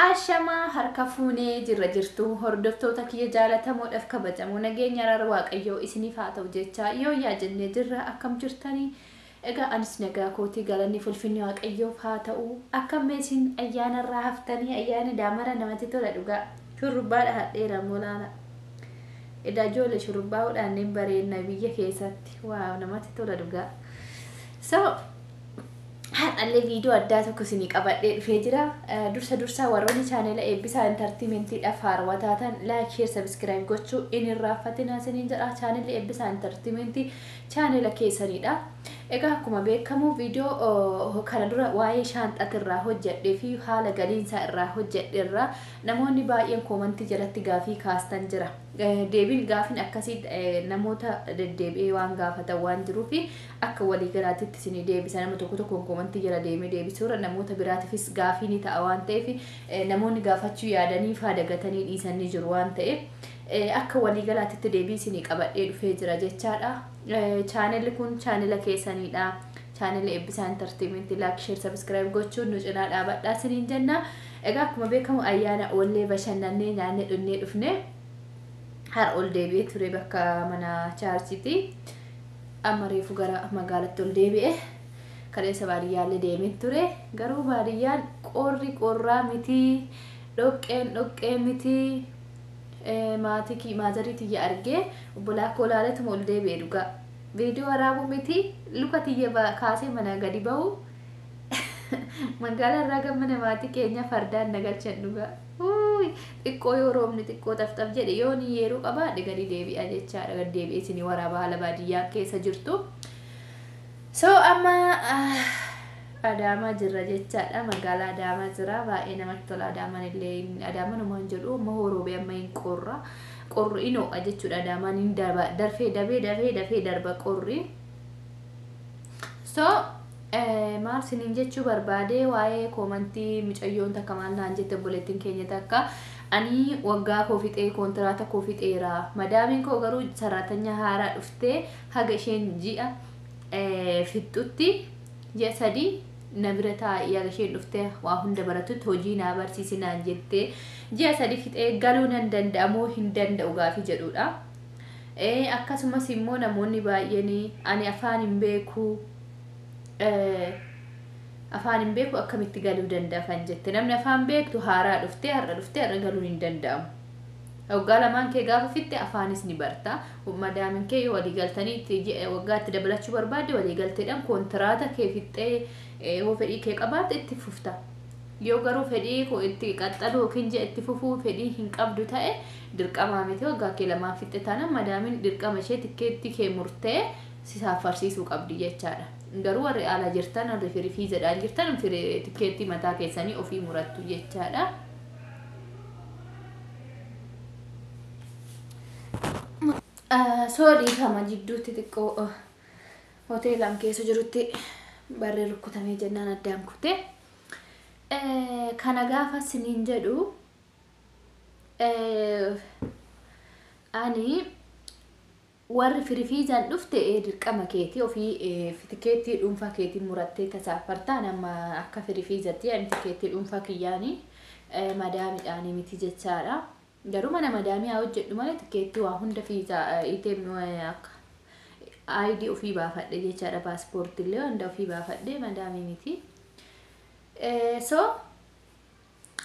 Ashamaa harka fuunee jirra jirtu hordoftoota kiyya jaalatamoodhaaf kabajamoo nageenya araara Waaqayyoo isiniif haa ta'u jecha yoo yaa jennee jirra. Akkam jirtanii? Egaa anis nagaa kootii, galanni fulfinni Waaqayyoof haa ta'u. Akkam isin ayyaanarraa haftanii? Ayyaana daamara namatti tola dhugaa. Shurrubbaa dhahadheera molaala. Edaa ijoollee shurrubbaa hodhaanneen bareenna biyya keessatti. Waaw, namatti tola dhugaa. So har'allee viidiyoo addaa tokko isinii qabadhee dhufee jira. Dursa dursaa warroonni chaanela Eebbisaa Entertainmentiidhaaf haarawaa taatan like, share, subscribe gochuu hin irraanfatinaa isiniin jedha. Chaanelli Eebbisaa Entertainmentii chaanela keessanidha. Egaa akkuma beekamu viidiyoo kana dura waa'ee shaanxatirraa hojjedhee fi haala galiinsaa irraa hojjedhe irraa namoonni baay'een koomantii jalatti gaafii kaastan jira. Deebiin gaafiin akkasii namoota deddeebi'ee waan gaafatan waan jiruuf akka waliigalaatitti isinii deebisa. Nama tokko tokkoon koomantii jala deemee deebisuurra namoota biraatiifis gaafii ni ta'a waan ta'eef, namoonni gaafachuu yaadanii faa dagatanii dhiisanii jiru waan ta'eef, akka waliigalaatitti deebii isinii qabadhee dhufee jira jechaadha. Chaanelli kun chaanela keessanidha. Chaanela Eebbisaa Entertainmentii like, share, subscribe gochuun nu cinaa dhaabadhaa isiniin jenna. Egaa akkuma beekamu ayyaana oollee bashannannee nyaannee dhunnee dhufne har ol deebi'ee ture bakka mana chaarchiiti. Amma reefu gara magaalatti ol deebi'e. Kaleessa baadiyyaallee deemee ture. Garuu baadiyyaan qorri qorraa miti, dhoqqeen dhoqqee miti. Maatii maazarii tiyya argee obbolaa koo laaletuma ol deebi'e dhugaa. Viidiyoo waraabuu miti, luka tiyya kaasee mana gadi bahu, magaalaa irraa gara mana maatii keenya fardaan na galchan dhugaa. Xiqqoo yoo roobni xiqqoo xafxaf jedhe, yoo ni yeroo qabaadhe gadi deebi'a jechaadha. Gadi deebi'ee isinii waraabaa haala baadiyyaa keessa jirtu. So amma Adaamaa jirra jechaadha. Magaalaa Adaamaa jira. Baay'ee namatti tola. Adaamaan illee Adaamaan homaan jedhu amma horoobee amma hin qorra. Qorri hin ho'a jechuudha. Adaamaan hin darba, darfee dafee dafee dafee darba qorri. So maal siniin jechuu barbaade, waa'ee koomantii mucayyoon takka maal naan jette, obboleettiin keenya takka, ani waggaa koo fixee, kontiraata koo fixeera, madaamiin koo garuu saraatanyaa haaraa dhuftee haga isheen ji'a fixxutti ji'a 3 na bira taa'ii, haga isheen dhuftee waa hunda baratutti hojii naa barsiisi naan jettee, ji'a 3 fixee galuu nan danda'a moo hin danda'u gaafii jedhudha. Akkasumas immoo namoonni baay'een ani afaan hin beeku, afaan hin beeku, akkamitti galuu danda'a kan jette. Namni afaan beektu haaraa dhuftee har'a dhuftee har'a galuun hin danda'amu. Waggaa lamaan kee gaafa fixxe afaanis ni barta. Madaamin kee yoo walii galtanii waggaa itti dabalachuu barbaadde, walii galteedhaan kontiraata kee fixxee yoo fedhii kee qabaatte itti fufta. Yoo garuu fedhii itti qaxxaluu yookiin ji'a itti fufuu fedhii hin qabdu ta'e, dirqamaa miti. Waggaa kee lamaan fixxe taanaan madaamin dirqama ishee tikkeetti kee murtee si saaffarsiisuu qabdi jechaadha. Garuu warri ala jirtan, warri firii fiizadhaan jirtan, tikkeettii mataa keessanii ofii murattu jechaadha. Soo dhiifama, jidduutti xiqqoo hoteelaan keessa jirutti barree rukkutamee jennaan addaan kute. Kana gaafa siniin jedhu, ani warri firifiizaan dhufte dirqama keetii ofii tikeettii dhuunfaa keetiin murattee tasaafartaan. Amma akka firifiizatti ani tikeettii dhuunfaa kiyyaanii, madaamiidhaanii miti jechaadha. Garuu mana madaamii haa hojjedhu malee tikeettii waa hunda fiizaa ATM akka ID ofii baafadhe jechaadha. Paaspoortii illee hunda ofii baafadhe, madaamii miti. So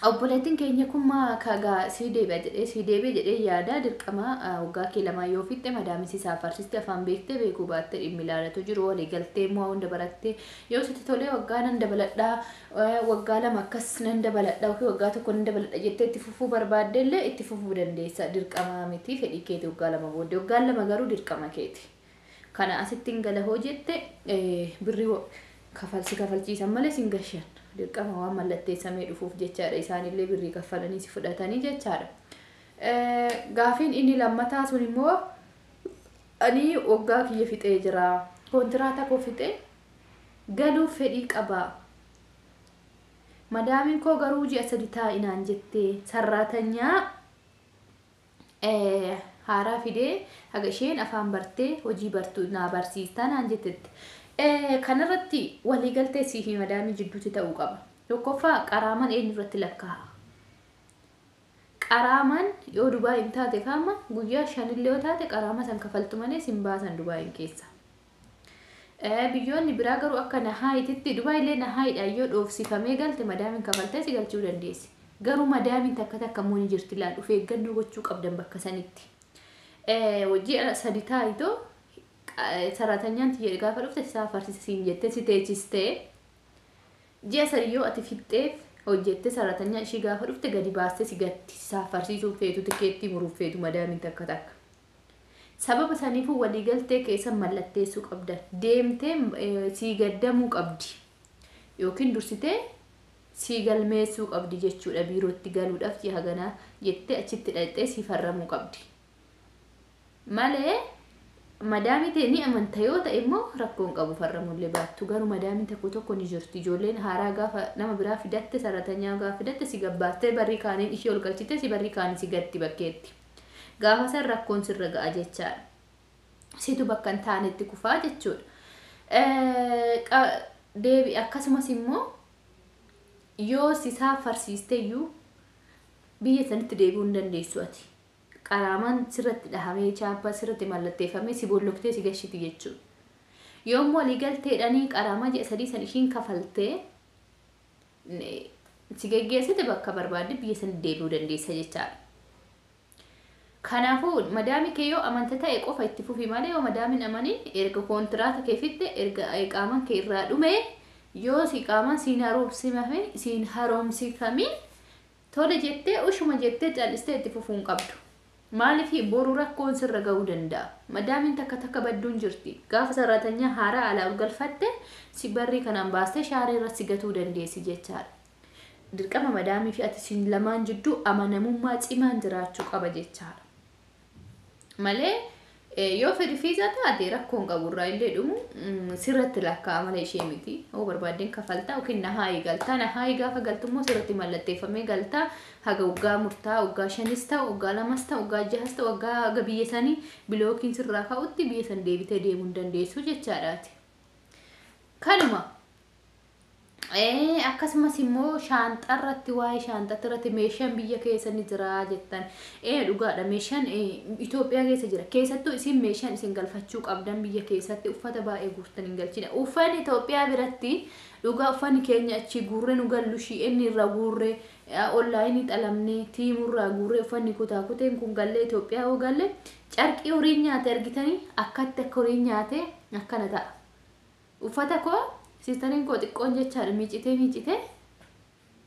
obboleettiin keenya kun maa kagaa sii deebi'a jedhee sii deebi'e jedhee yaada. Dirqama waggaa kee lamaa yoo fixxe madaamii si saafarsisti. Afaan beektee beekuu baattee dhimmi ilaalatu jiru. Walii galtee immoo hunda barattee yoo sitti tolee, waggaa nan dabaladhaa, waggaa 2 akkas nan dabaladha yookiin waggaa 1 nan dabaladha jettee itti fufuu barbaadde illee itti fufuu dandeessa. Dirqama miti, fedhii keeti. Waggaa 2 booddee, waggaan 2 garuu dirqama keeti. Kana asitti hin gala hoo jette, birrii kafalsi kafalchiisan malee sin gashan. Dirqama waan mallatteessamee dhufuuf jechaadha. Isaanillee birrii kaffalanii si fudhatanii jechaadha. Gaafiin inni lammataa sun immoo, ani waggaa kiyya fixee jira, kontiraata koo fixee galuuf fedhii qaba. Madaamiin koo garuu ji'a 3 taa'inaan jettee, sarraatanyaa haaraa fidee haga isheen afaan bartee hojii bartuu naa barsiistaa naan jettetti. Kanarratti waliigaltee sii fi madaamii jidduutti ta'uu qaba. Tokkoffaa qaraaman eenyu irratti lakkaa'a? Qaraamaan yoo Dubaayin taate faama guyyaa 5 illee yoo taate qaraama san kafaltu malee sin baasan Dubaayin keessa. Biyyoonni biraa garuu akka Nahaayititti, Dubaayillee Nahaayidhaan yoo dhoofsifamee galte, madaamiin kafaltee si galchuu dandeessi. Garuu madaamiin takka takka immoo ni jirti laal, of eeggannoo gochuu qabdan bakka sanitti. Hojii 3 taayitoo saratanyaan tiyya gaafa dhufte isaa farsiisa siin jettee si teechistee, ji'a 3 yoo ati fixxeef hojjettee, saratanyaa ishii gaafa dhufte gadi baastee si gatti, saafarsiisuuf feetu, tikeettii muruuf feetu madaamiin takka takka. Sababa saniifuu waliigaltee keessa mallatteessuu qabda. Deemtee sii gaddamuu qabdi. Yookiin dursitee sii galmeessuu qabdi jechuudha, biirootti galuudhaaf ji'a ganaa jettee achitti dhaqxee sii farramuu qabdi. Malee madaamii ta'e ni amanta yoo ta'e immoo rakkoon qabu, farramullee baattu. Garuu madaamiin tokko tokko ni jirti. Ijoolleen haaraa gaafa nama biraa fidatte, saratanyaa gaafa fidatte, si gabbaattee barrii kaaniin ishee ol galchite, si barrii kaanii si gatti bakkeetti. Gaafa san rakkoon sirra ga'a jechaadha. Situ bakka hin taanetti kufaa jechuudha. Deebi akkasumas immoo yoo si saaffarsiiste iyyuu biyya sanitti deebi'uu hin dandeessu ati. Qaraamaan sirratti dhahamee, chaappaa sirratti mallatteeffamee si bolloktee si gashiti jechuudha. Yommuu waliigalteedhanii qaraamaa ji'a 3 san ishiin kafaltee si geggeessite, bakka barbaadde biyya sanitti deebi'uu dandeessa jechaadha. Kanaafuu madaamii kee yoo amanta ta'e qofa itti fufi malee, yoo madaamiin amanin, erga koontiraata kee fixxe, erga qaamaan kee irraa dhume, yoo si qaamaan siin haroomsifamin tole jettee, ushuma jettee callistee itti fufuu hin qabdu. Maaliif? Boru rakkoon sirra ga'uu danda'a. Madaamiin takka takka badduun jirti. Gaafa saraatanyaa haaraa alaa ol galfatte si barrii kanaan baastee shaaree irra si gatuu dandeessi jechaadha. Dirqama madaamii fi ati sin lamaan jidduu amanamummaa cimaan jiraachuu qaba jechaadha. Malee yoo fedhi fiizaa taate rakkoon qabu, irraa illee dhumu sirratti lakkaa'a malee ishee miti. Yoo barbaaddeen kafaltaa yookiin nahaayii galtaa. Nahaayii gaafa galtu immoo sirratti mallatteeffamee galtaa, haga waggaa murtaa, waggaa 5s ta'u, waggaa 2s ta'u, waggaa 6s ta'u, waggaa haga biyya sanii bilookiin sirraa ka'utti biyya san deebitee deemuu hin dandeessu jechaadhaati. Kanuma. Akkasumas immoo shaanxaa irratti, waa'ee shaanxaa irratti meeshaan biyya keessa ni jira jettan. Dhugaadha, meeshaan Itoophiyaa keessa jira. Keessattuu isin meeshaan isin galfachuu qabdan biyya keessatti uffata baay'ee guurtan hin galchina. Uffanni Itoophiyaa biratti dhugaa uffanni keenya achi guurree nu gallu, inni irra guurree, onlaayinii xalamnee, Temuurraa guurree, uffanni kutaa kuteen kun gallee Itoophiyaa yoo galle, carqii horiin nyaate argitanii akkatti akka horiin nyaate akkana ta'a. Uffata koo sistariin koo xiqqoon jechaadha miicitee miicitee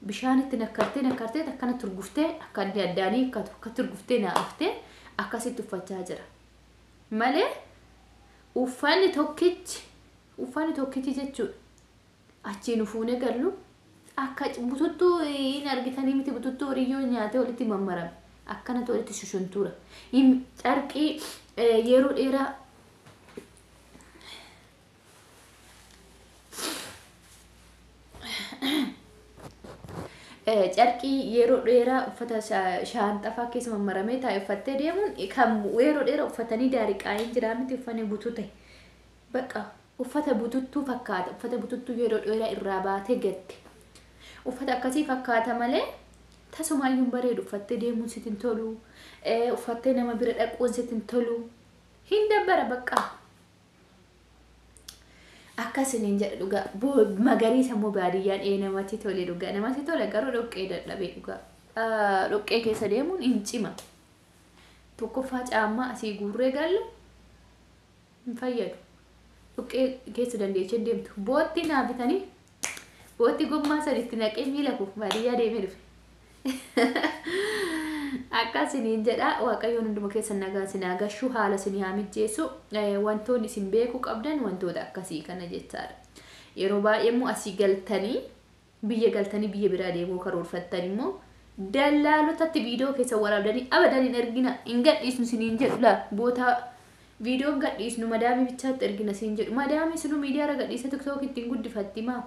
bishaanitti nakkartee nakkartee akkana turguftee, akka adda addaanii akkatu akka turguftee naaftee akkasitti uffachaa jira. Malee uffanni tokkichi jechuudha. Achiin ufuunee gallu akka bututtuu hin argitanii miti, bututtuu horiyyoo nyaatee walitti mammarame akkanatti walitti shushuntuura. Carqii yeroo dheeraa carqii yeroo dheeraa uffata shaanxafaa keessa mammaramee taa'e uffattee deemuun, kan yeroo dheeraa uffatanii daariqaa'ee jira miti, uffanni butuu ta'e. Bakka uffata bututtuu fakkaata, uffata bututtuu yeroo dheeraa irraa baatee gatte. Uffata akkasii fakkaata malee tasumaayyuu hin bareedu, uffattee deemuun sitti hin tolu, uffattee nama bira dhaquun sitti hin tolu. Hin dabbara bakka. Akkasiniin jedha dhugaa. Magariisa immoo baadiyyaan namatti tole, dhugaa namatti tole, garuu dhoqqee dadhabee dhugaa. Dhoqqee keessa deemuun hin cima. Tokkoffaa caammaa asii guurree gallu hin fayyadu. Dhoqqee keessa dandeechee hin deemtu. Bootti naa bitanii, bootti gommaa sadiitti naqee miila koo baadiyyaa deemee dhufe. Akkasiniin jedha. Waaqayyoon hunduma keessan nagaa isin haa gashu, haala isin haa mijjeessu. Wantoonni isin beekuu qabdan wantoota akkasii kana jechaadha. Yeroo baay'ee immoo asii galtanii, biyya galtanii biyya biraa deemuu karoorfattan immoo dallaalotatti viidiyoo keessa waraabdanii abadan hin ergina, hin gadhiisnu isiniin jedhu laa. Boota viidiyoon gadhiisnu madaamii bichaatti ergina isiin jedhu. Madaamii sunu miidiyaarra gadhiisa, TikTok ittiin guddifatti. Maa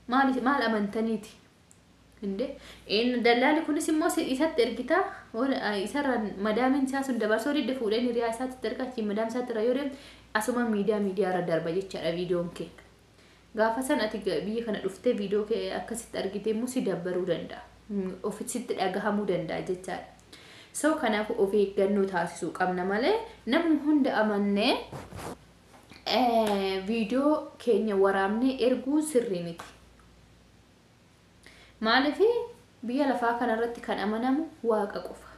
maal maal amantaniiti? Inde dallaalli kunis immoo isatti ergita, isarraan madaamiin isaa sun dabarsoo didde, fuudhee hiriyaa isaatti erga, achiin madaam isaatti irra yoo deemte asuma miidiyaarra darba jechaadha viidiyoon kee. Gaafa san ati biyya kana dhuftee viidiyoo kee akkasitti argite immoo si dabbaruu danda'a. Ofitti dhagahamuu danda'a jechaadha. So kanaaf of eeggannoo taasisuu qabna malee namni hunda amannee viidiyoo keenya waraabnee erguun sirrii miti. Maaliif biyya lafaa kanarratti kan amanamu Waaqa qofa.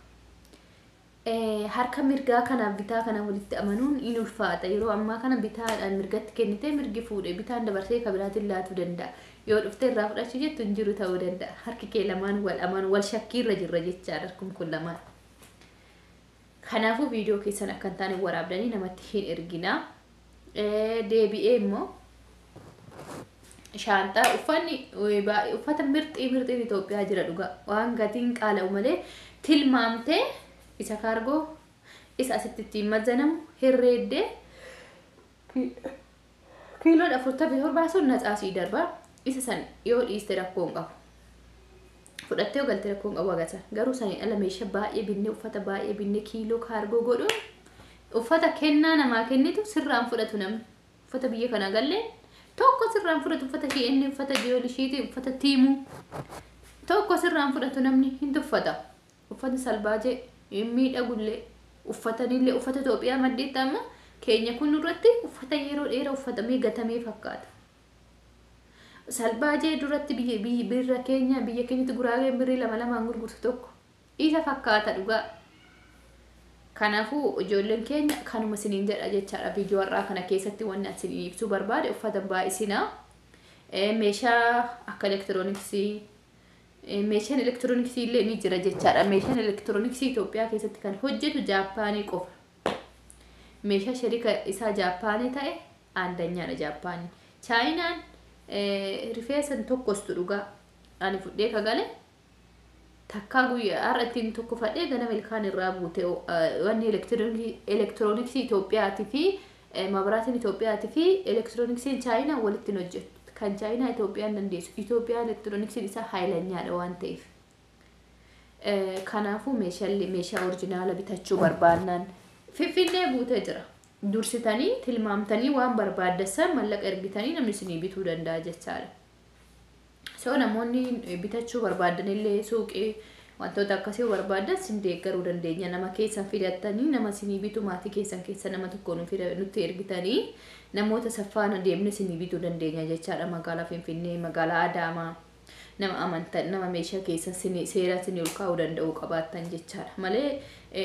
Harka mirgaa kanaaf bitaa kana walitti amanuun in ulfaata. Yeroo ammaa kana bitaadhaan mirgatti kennitee mirgi fuudhee bitaan dabarsee kan biraatiin laatuu danda'a. Yoo dhuftee irraa fudhachuu jettu hin jiru ta'uu danda'a. Harki kee lamaan wal amanu wal shakkiirra jirra jechaadha harkum kun lamaan. Kanaafuu viidiyoo keessan akka hin taane waraabdanii namatti hin erginaa. Deebi'ee immoo shaanxaa uffanni uffata mirxii mirxiin Itoophiyaa jira dhugaa waan gatiin qaala'u malee tilmaamtee isa kaargoo isa asitti ittiin mazanamu herreeddee kiiloon 47 sun natsaasii darbaa isa san yoo dhiiste rakkoo hin qabu. Fudhattee yoo galte rakkoo hin qabu agasa garuu saniin ala meeshaa baay'ee binnee uffata baay'ee binnee kiiloo kaargoo godhuun uffata kennaa namaa kennitu sirraan fudhatu namni uffata biyya kana gallee tokko sirraan fudhatu uffata shi'inni uffata jiyolishiiti uffata tiimuu tokko sirraan fudhatu namni hin tuffata uffata salbaajee hin miidhagullee uffatanillee uffata Itoophiyaa maddeetti amma keenya kun irratti uffata yeroo dheeraa uffatamee gatamee fakkaata. Salbaajee duratti biyya birra keenya biyya keenyatti guraageen birrii lama lamaan gurgurtu tokko isa fakkaata dhugaa. Kanaafuu ijoolleen keenya kanuma isiniin jedha jechaadha. Viidiyoo har'aa kana keessatti wanni isiniin ibsuu barbaade uffata baay'isinaa meeshaa akka elektirooniksii meeshaan elektirooniksii illee ni jira jechaadha. Meeshaan elektirooniksii Itoophiyaa keessatti kan hojjetu Jaappaanii qofa. Meeshaa shariika isaa Jaappaanii ta'e aandanyaadha Jaappaanii. Chaayinaan rifeensa tokkostu dhugaa ani fudhee kagale takkaa guyyaa har'a ittiin tokko fadhee ganama ilkaan irraa buute wanni elektirooniksii Itoophiyaatii fi mabraatiin Itoophiyaatii fi elektirooniksiin Chaayinaa walitti hin hojjetu. Kan Chaayinaa Itoophiyaan dandeessu. Itoophiyaan elektirooniksiin isaa haayilanyaadha waan ta'eef. Kanaafuu meeshaa orjinaala bitachuu barbaannaan Finfinnee guutee jira. Dursitanii tilmaamtanii waan barbaaddan mallaqa ergitanii namni isinii bituu danda'a jechaadha. So namoonni bitachuu barbaadan illee suuqii wantoota akkasii barbaadan sin deeggaruu dandeenya. Nama keessan fidattanii nama isinii bitu maatii keessan keessa nama tokko nutti ergitanii namoota saffaana deemne isinii bituu dandeenya jechaadha. Magaalaa Finfinnee, magaalaa Adaamaa nama amantan nama meeshaa keessan seera isinii ol kaa'uu danda'u qabaattan jechaadha. Malee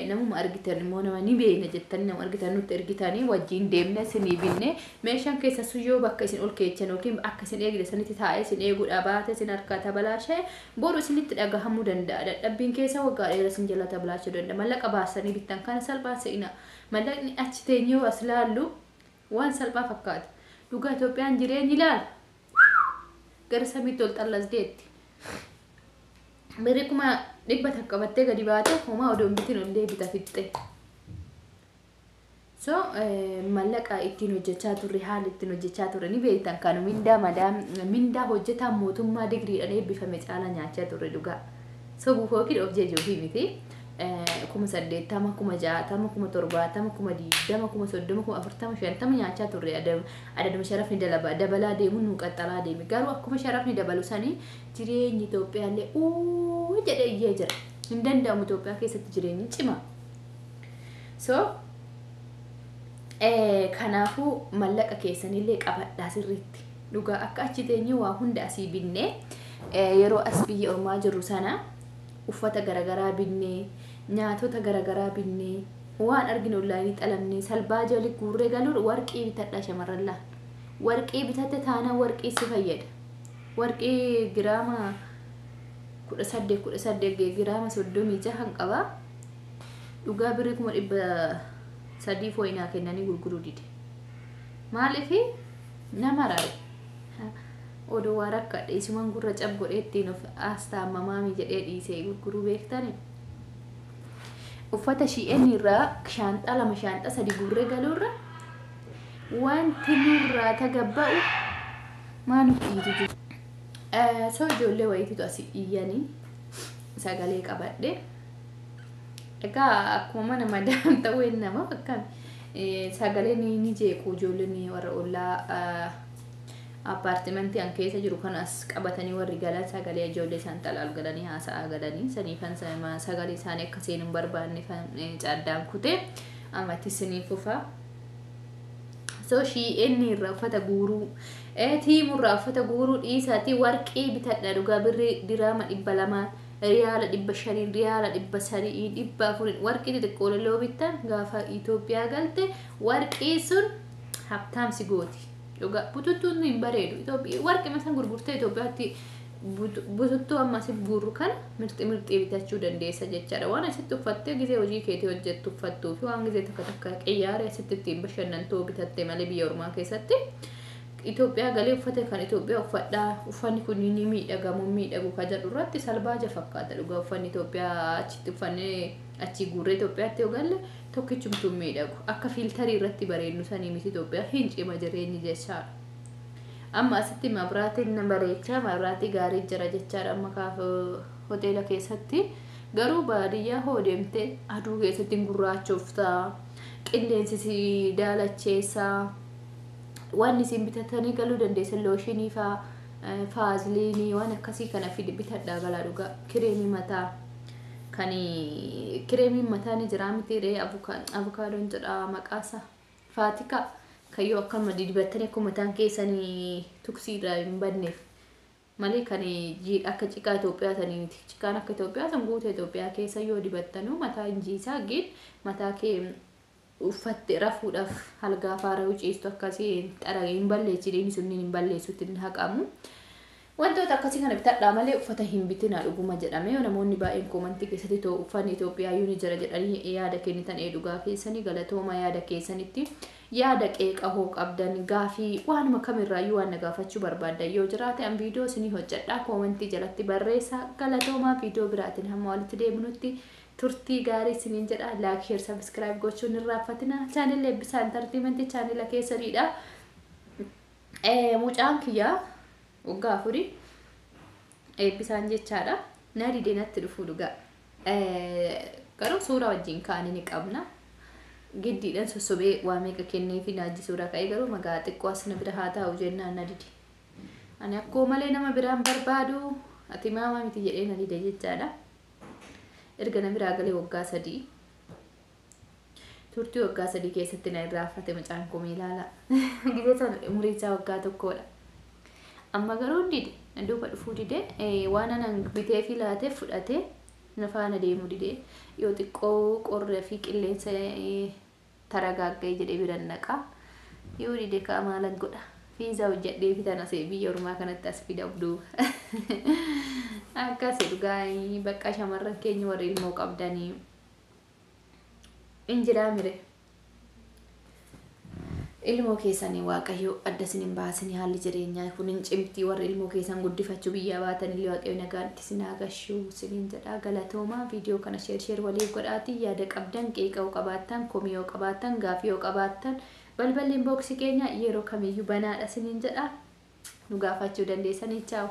namuma argitan immoo nama ni beekna jettanii nama argitan nutti ergitanii wajjin deemne isinii binne meeshaan keessa sun yoo bakka isin ol keechan yookiin akka isin eegne sanitti taa'ee isin eeguudha baate isin harkaa tabalaashee boru isinitti dhagahamuu danda'a. Dadhabbiin keessa waggaa dheeraa isin jala tabalaashuu danda'a. Mallaqa baasanii bittan kana salphaa se'ina. Mallaqni achi teenyee as laallu waan salphaa fakkaata. Dhugaa Itoophiyaan jireenyi ilaala. Gara samiitti ol xallasdeetti. Birrii 100,000 qabattee gadi baate homaa odoo hin bitin ol deebita fixxe. So mallaqa ittiin hojjechaa turre haala ittiin hojjechaa turre ni beektan kan mindaa madaa mindaa hojjetaa mootummaa digriidhaan eebbifame caalaa nyaachaa turre dhugaa. So buufookiin of jejuufi miti. 80,000, 60,000, 70,000, 20,000, 30,000, 40,000, 50,000 nyaachaa turre adaduma sharafni dabalaa deemu nu qaxxalaa deeme. Garuu akkuma sharafni dabalu sanii jireenyi Itoophiyaallee uu jedhee iyyee jira. Hin danda'amu Itoophiyaa keessatti jireenyi cima. So kanaafuu mallaqa keessanillee qabadhaa sirriitti. Dhugaa akka achi teenyee waa hunda asii binnee yeroo as biyya ormaa jirru sana uffata garaagaraa binnee nyaatota garaagaraa binnee waan arginu onlaayinii xalamnee salbaa jali guurree galuun warqii bitadhaa shamarran laan. Warqii bitatte taanaan warqii si fayyada. Warqii giraama 18 18 giraama 36 qabaa. Dhugaa birrii 300,000 fooyinaa kennanii gurguruu dide. Maaliif nama raabe. Odoo waa rakkadhe isuman gurra cab godhee ittiin of astaamamaami jedhee dhiisee gurguruu beektani. Uffata shi'een irraa shaanxaa 2 shaanxaa 3 guurree galuurra wanti nurraa tagabba'u maa nutti iyyitu jiru. So ijoollee wayiititu asii iyyanii sagalee qabadhe. Egaa akkuma mana madaam ta'uu nama akkami sagalee ni jeequ ijoolleen warra ollaa Appaartimentii an keessa jiru kanas qabatanii warri galan sagalee ijoollee isaan xalaal galanii haasa'aa galanii saniifan sagalee isaanii akka seenuu hin barbaanne caaddaan kutee ammatti isinii fufa. So Shein irraa uffata guuruu, Temu irraa uffata guuruu dhiisaatii warqii bitadha. Dhugaa birrii diraama 200, riyaala 500, riyaala 300, 400 warqii xixiqqoo loloo bittan gaafa Itoophiyaa galte warqii sun habtaamsi gooti. Dhugaa bututtuun hin bareedu. Itoophiyaa warqii masan gurgurtee Itoophiyaatti bututtuu amma asif guurru kana mirxi mirxii bitachuu dandeessa jechaadha. Waan asitti uffattee gizee hojii keetii hojjettu uffattuu fi waan gizee takka takka qiyyaara asitti ittiin bashannantoo bitatte malee biyya ormaa keessatti Itoophiyaa galee uffata kan Itoophiyaa uffadhaa, uffanni kun ni miidhagamu miidhagu ka jedhu irratti salbaaja fakkaata. Dhugaa uffanni Itoophiyaa achitti uffannee achii guurree Itoophiyaatti yoo galle tokkichumtuu miidhagu, akka filterii irratti bareednu sanii miti. Itoophiyaa hin cima jireenyi jechaadha. Amma asitti mabraatiin na bareechaa, mabraatii gaarii jira jechaadha amma kaaf hoteela keessatti. Garuu baadiyyaa hoo deemte aduu keessatti gurraachoftaa, qilleensi si daalacheessaa. Waan isin bitatanii galuu dandeessan lotionii faa, vaseline, waan akkasii kana fidi bitadhaa galaa. Dhugaa kireemii mataa kan kireemiin mataa ni jira miti ree? Avocadon jedha maqaasa, faatika kayyoo akkama dibattanii akkuma mataan keessanii tuksiirraa hin badneef malee kan akka ciqaa Itoophiyaa sanii miti. Ciqaan akka Itoophiyaa san guutuu Itoophiyaa keessa yoo dibattanuu mataa hin jiisaa, gin mataa kee uffatte rafuudhaaf halgaa faara ciistu akkasii xara hin balleessine, sunniin hin balleessutti hin haqamu. Wantoota akkasii kana bitadhaa malee uffata hin bitinaa dhuguma jedhame. Namoonni baay'een commentii keessatti too uffanni Itoophiyaa iyyuu ni jira jedhanii yaada kennitan, ee dhugaa keessanii, galatooma yaada keessanitti. Yaada qeeqa hoo qabdan, gaafii waanuma kamirraayyuu waan na gaafachuu barbaaddan yoo jiraate, an viidiyoo isinii hojjedhaa, commentii jalatti barreessaa. Galatoomaa, viidiyoo biraatiin hamma walitti deebinutti turtii gaarii isiniin jedha. Like, share, subscribe gochuun hin irraanfatina. Channelli Eebbisaa Entertainmentii channela keessaniidha. Mucaan kiyyaa waggaa 4 Eebbisaan jechaadha. Na didee natti dhufuu dhugaa. Garuu suuraa wajjin kaanii ni qabna. Giddiidhaan sossobee waa meeqa kennee fi naajji suuraa ka'ee, garuu magaa xiqqoo as na bira haa taa'u jennaan na dide. Ani akkoo malee nama biraan barbaadu, ati maama miti jedhee na dide jechaadha. Erga na biraa galee waggaa 3. Turtii waggaa 3 keessatti na irraanfate mucaan kun, ilaala. Gizee sana umurii isaa waggaa 1dha. Amma garuu dide. Na duuba dhufuu dide. Waan anan bitee fi laatee fudhatee na faana deemuu dide. Yoo xiqqoo qorra fi qilleensa taragaagga'ee jedhee biran naqa. Yoo dide kaa maalan godha? Fiizaa hojjedhee fitan asee biyya ormaa kanatti as fida of duuba. Akkasi dhugaa bakka shamarran keenya warri ilmoo qabdanii. Injiraa mire. Ilmoo keessanii Waaqayyo adda isin hin baasin, haalli jireenyaa kun hin cimti. Warri ilmoo keessan guddifachuu biyyaa baatan illee Waaqayyo nagaan itti isin haa gashuu isiniin jedha. Galatoomaa, viidiyoo kana share share waliif godhaatii yaada qabdan, qeeqa yoo qabaattan, komii yoo qabaattan, gaafii yoo qabaattan, balballi inboxii keenya yeroo kamiyyuu banaadha isiniin jedha, nu gaafachuu dandeessanii. Chaawu.